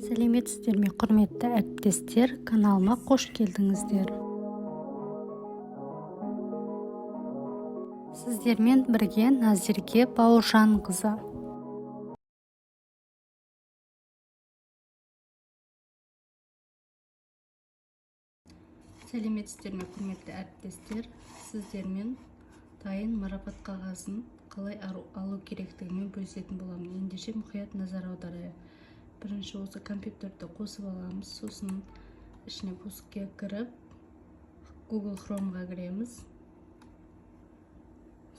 Сәлеметсіздер ме, құрметті әріптестер! Каналыма қош келдіңіздер! Сіздермен бірге Назерке Бауыржанқызы. Сәлеметсіздер ме, құрметті әріптестер! Сіздермен дайын марапат қағазын қалай алу керектігімен бөлісетін боламын. Ендеше, мұқият назар аударайық. Бірінші осы компьютерді қосып аламыз, сосын ішіне поиск ке кіріп, Google Chromeға кіреміз.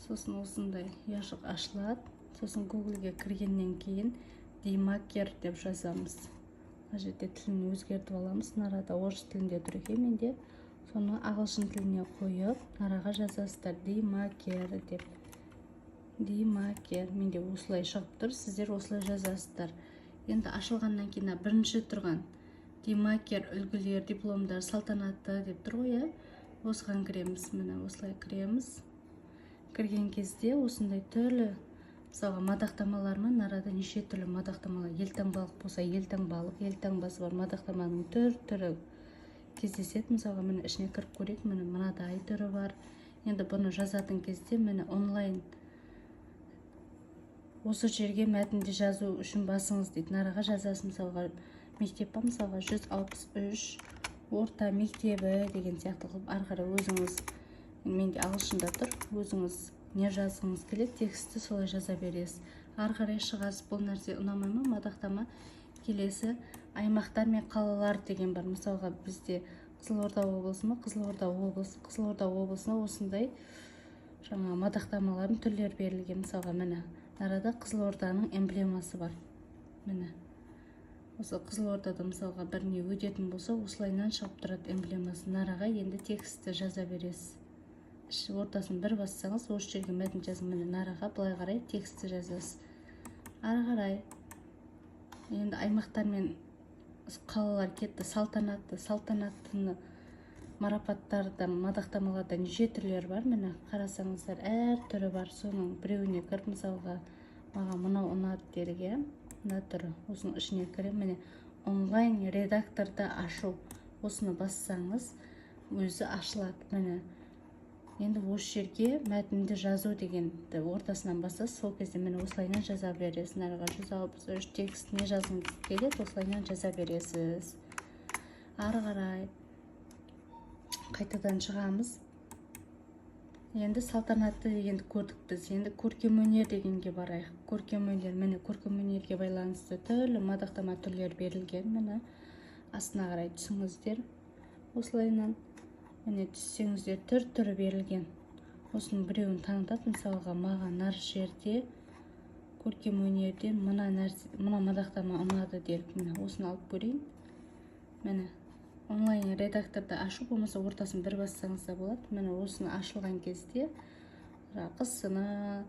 Сосын осындай ұяшық ашылады. Сосын Googleге кіргеннен кейін DiMaker деп жазамыз. Мына жерде тілін өзгертіп аламыз. Мынарада орыс тілінде тұр екен менде, соны ағылшын тіліне қойып, мынараға жазасыздар DiMaker деп. DiMaker менде осылай шығып тұр, сіздер осылай жазасыздар. Енді ашылғаннан кейін бірінші тұрған DiMaker үлгілер, дипломдар, салтанатты деп тұр ғой, иә, осыған кіреміз. Міне, осылай кіреміз. Кірген кезде осындай түрлі, мысалға, мадақтамалар ма, мынарада неше түрлі мадақтамалар, елтаңбалық болса, елтаңбалық, елтаңбасы бар мадақтаманың түр түрі кездеседі. Мысалға, міне, ішіне кіріп көрейік. Міне, мынадай түрі бар. Енді бұны жазатын кезде, міне, онлайн осы жерге мәтінді жазу үшін басыңыз дейді. Мынараға жазасыз. Мысалға, мектеп па, мысалға, 163 орта мектебі деген сияқты қылып, ары қарай өзіңіз, менде ағылшында тұр, өзіңіз не жазғыңыз келеді, текстті солай жаза бересіз. Ары қарай шығасыз. Бұл нәрсе ұнамай ма, мадақтама, келесі аймақтар мен қалалар деген бар. Мысалға, бізде Қызылорда облысы ма, Қызылорда облысы. Қызылорда облысына осындай жаңа мадақтамалардың түрлері берілген. Мысалға, міне, арада Қызылорданың эмблемасы бар. Міне, осы Қызылордада, мысалға, бір не өтетін болса, осылайынан шығып тұрады эмблемасы. Нараға енді текстті жаза бересіз. Ортасын бір бассаңыз, осы жерге мәтін жазың. Міне, нараға былай қарай текстті жазасыз. Ары қарай енді аймақтар мен қалалар кетті. Салтанатты, салтанаттыны марапаттарда, мадақтамаларда неше түрлері бар. Міне, қарасаңыздар, әр түрі бар. Соның біреуіне кіріп, мысалға, маған мынау ұнады делік, иә, мына түрі, осының ішіне кіремін. Міне, онлайн редакторды ашу, осыны бассаңыз, өзі ашылады. Міне, енді осы жерге мәтінді жазу дегенді ортасынан басасыз. Сол кезде, міне, осылайынан жаза бересіз. Араға 163 текст не жазғыңыз келеді, осылайынан жаза бересіз. Ары қарай қайтадан шығамыз. Енді салтанатты дегенді көрдік біз, енді көркемөнер дегенге барайық. Көркемөнер, міне, көркемөнерге байланысты түрлі мадақтама түрлері берілген. Міне, астына қарай түсіңіздер осылайынан. Міне, түссеңіздер, түр түрі берілген. Осының біреуін таңдап, мысалға, маған нар жерде көркемөнерден мына нәрсе, мына мадақтама ұнады делік. Міне, осыны алып көрейін. Міне, онлайн редакторды ашу, болмаса ортасын бір бассаңыз да болады. Міне, осыны ашылған кезде қыз сыны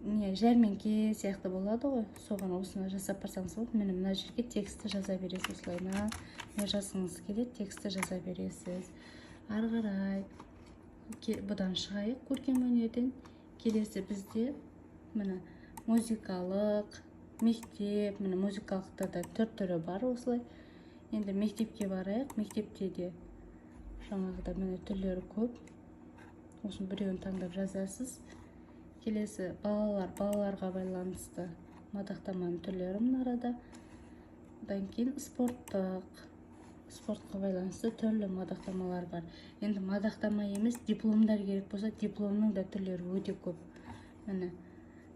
не, жәрмеңке сияқты болады ғой, соған осыны жасап барсаңыз болады. Міне, мына жерге текстті жаза бересіз. Осылайынан не жазғыңыз келеді, текстті жаза бересіз. Ары қарай бұдан шығайық, көркемөнерден. Келесі бізде, міне, музыкалық мектеп. Міне, музыкалықта да түр түрі бар осылай. Енді мектепке барайық. Мектепте де жаңағыдай, міне, түрлері көп. Осының біреуін таңдап жазасыз. Келесі балалар, балаларға байланысты мадақтаманың түрлері мына арада. Одан кейін спорттық, спортқа байланысты түрлі мадақтамалар бар. Енді мадақтама емес, дипломдар керек болса, дипломның да түрлері өте көп. Міне,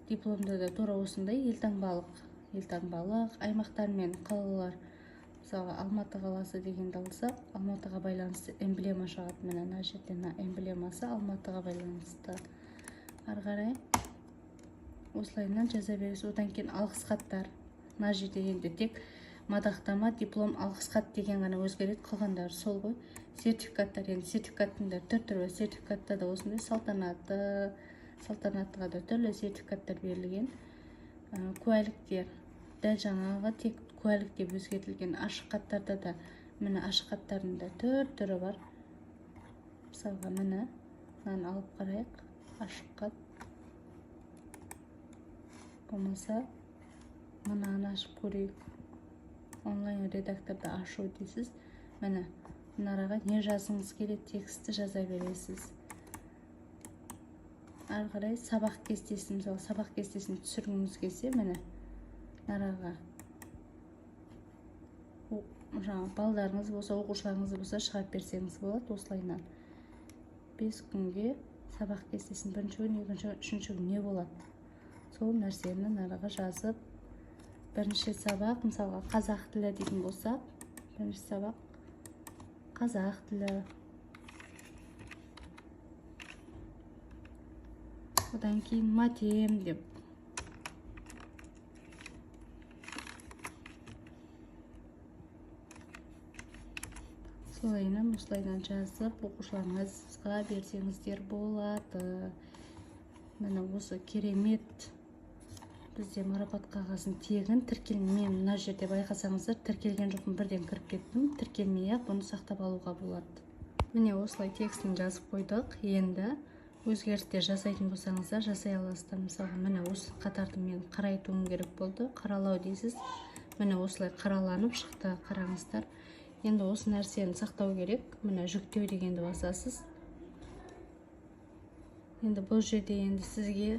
дипломда да тура осындай елтаңбалық, елтаңбалық, аймақтар мен қалалар. Мысалға, Алматы қаласы дегенді алсақ, Алматыға байланысты эмблема шығады. Міне, мына жерде мына эмблемасы Алматыға байланысты. Ары қарай осылайынан жаза бересіз. Одан кейін алғыс хаттар. Мына жерде енді тек мадақтама, диплом, алғыс хат деген ғана өзгереді, қалғандары сол ғой. Сертификаттар, енді сертификаттың да түр түрі бар. Сертификатта да осындай салтанатты, салтанаттыға да түрлі сертификаттар берілген. Куәліктер дәл жаңағы, тек куәлік деп өзгертілген. Ашық хаттарда да, міне, ашық хаттардың да түр түрі бар. Мысалға, міне, мынаны алып қарайық, ашық хат. Болмаса мынаны ашып көрейік. Онлайн редакторды ашу дейсіз. Міне, мына араға не жазғыңыз келеді, текстті жаза бересіз. Ары қарай сабақ кестесін, мысалы сабақ кестесін түсіргіңіз келсе, міне араға жаңа балдарыңыз болса, оқушыларыңыз болса шығарып берсеңіз болады. Осылайынан 5 күнге сабақ кестесін бірінші күн, екінші күн, үшінші күн не болады, сол нәрсені араға жазып, бірінші сабақ мысалға қазақ тілі дейтін болсақ, бірінші сабақ қазақ тілі, одан кейін матем деп, солайынан осылайынан жазып оқушыларыңызға берсеңіздер болады. Міне осы керемет бізде марапат қағазын тегін тіркелмен, мына жерде байқасаңыздар тіркелген жоқпын, бірден кіріп кеттім. Тіркелмей-ақ бұны сақтап алуға болады. Міне осылай текстін жазып қойдық. Енді өзгерістер жасайтын болсаңыздар жасай аласыздар. Мысалға міне осы қатарды мен қарайтуым керек болды. Қаралау дейсіз. Міне осылай қараланып шықты, қараңыздар. Енді осы нәрсені сақтау керек. Міне жүктеу дегенді басасыз. Енді бұл жерде енді сізге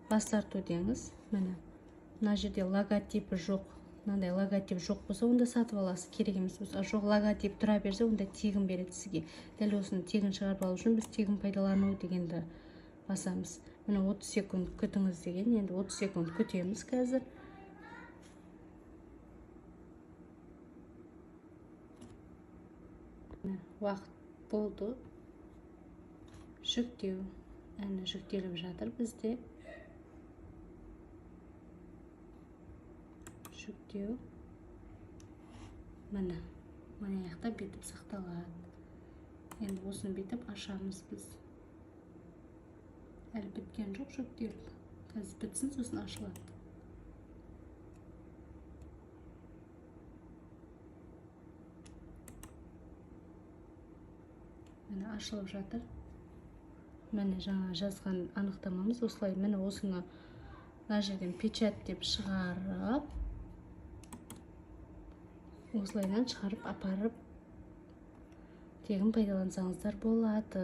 бас тарту деңіз. Міне мына жерде логотипі жоқ. Мынандай логотип жоқ болса, онда сатып аласыз, керек емес болса. Жоқ, логотип тұра берсе, онда тегін береді сізге. Дәл осыны тегін шығарып алу үшін біз тегін пайдалану дегенді басамыз. Міне 30 секунд күтіңіз деген. Енді 30 секунд күтеміз қазір. Уақыт болды. Жүктеу. Әне жүктеліп жатыр бізде. Жүктеу. Міне, мына жақта бүйтіп сақталады. Енді осыны бүйтіп ашамыз біз. Әлі біткен жоқ жүктеліп. Қазір бітсін, сосын ашылады. Міне ашылып жатыр. Міне жаңа жазған анықтамамыз осылай. Міне осыны мына жерден печать деп шығарып, осылайынан шығарып апарып тегін пайдалансаңыздар болады.